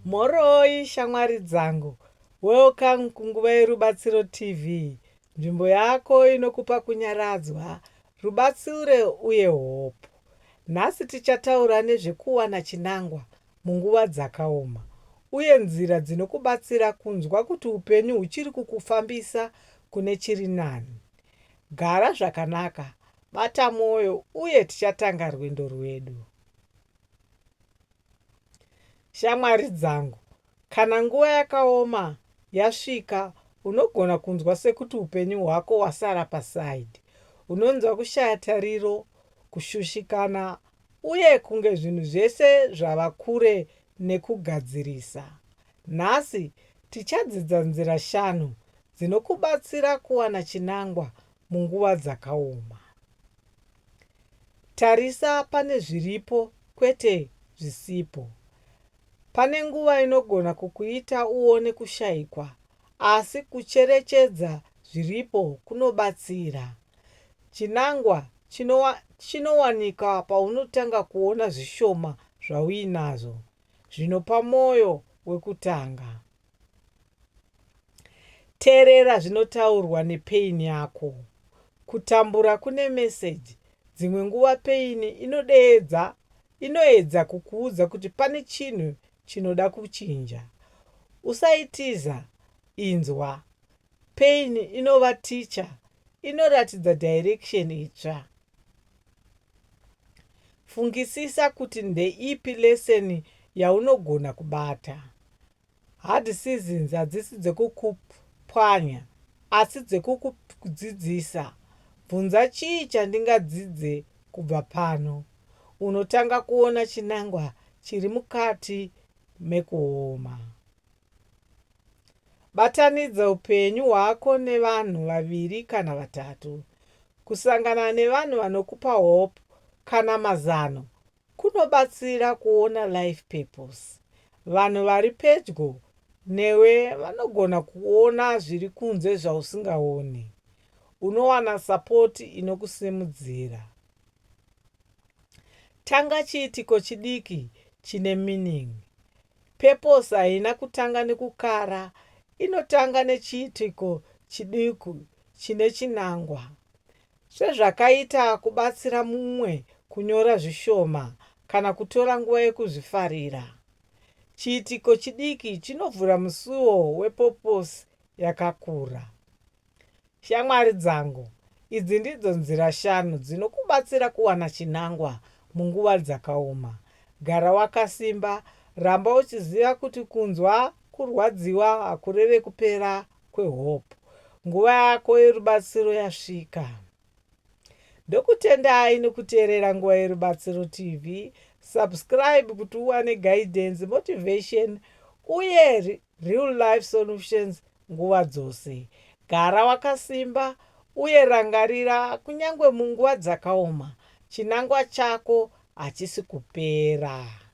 Mhoroi shamwari dzangu. Welcome kuNguva yeRubatsiro TV, nzvimbo yako inokupa kunyaradzwa, rubatsiro uye hope. Nhasi tichataura nezvekuwana chinangwa munguva dzakaoma uye nzira dzinokubatsira kunzwa kuti upenyu huchiri kukufambisa kune chiri nani. Gara zvakanaka, bata mwoyo uye tichatanga rwendo rwedu. Shamwari dzangu, kana nguva yakaoma yasvika unogona kunzwa sekuti upenyu hwako hwasara paside. Unonzwa kushaya tariro, kushushikana uye kunge zvinhu zvese zvava kure nekugadzirisa. Nhasi tichadzidza nzira shanu dzinokubatsira kuwana chinangwa munguva dzakaoma. Tarisa pane zviripo kwete zvisipo. Pane nguva inogona kukuita uone kushaikwa asi kucherechedza zviripo kunobatsira. Chinangwa chinowanika paunotanga kuona zvishoma zvauinazvo zvinopa mwoyo wekutanga. Teerera zvinotaurwa nepain yako. Kutambura kune message. Dzimwe nguva pain inodeedza inoedza kukuudza kuti pane chinhu chinoda kuchinja. Usaitiza, inzwa. Pain inova teacher, inoratidza direction itsva. Fungisisa kuti ndeipi lesson yaunogona kubata. Hard seasons hadzisi dzekukupwanya asi dzekukudzidzisa. Bvunza chii chandingadzidze kubva pano. Unotanga kuona chinangwa chiri mukati mekuoma. Batanidza upenyu hwako nevanhu vaviri kana vatatu. Kusangana nevanhu vanokupa hope kana mazano kunobatsira kuona life purpose. Vanhu vari pedyo newe vanogona kuona zviri kunze zvausingaoni. Unowana support inokusimudzira. Tanga chiitiko chidiki chine meaning. Purpose haina kutanga nekukara, inotanga nechiitiko chiduku chine chinangwa. Sezvakaita kubatsira mumwe kunyora zvishoma kana kutora nguva yekuzvifarira. Chiitiko chidiki chinovhura musuo wepurpose yakakura. Shamwari dzangu, idzi ndidzo nzira shanu dzinokubatsira kuwana chinangwa munguva dzakaoma. Gara wakasimba, ramba uchiziva kuti kunzwa kurwadziwa hakureve kupera kwehope. Nguva yako yerubatsiro yasvika. Ndokutendai nekuteerera Nguva yeRubatsiro TV. Subscribe kuti uwane guidance, motivation uye real life solutions nguva dzose. Gara wakasimba uye rangarira kunyange munguva dzakaoma, chinangwa chako hachisi kupera.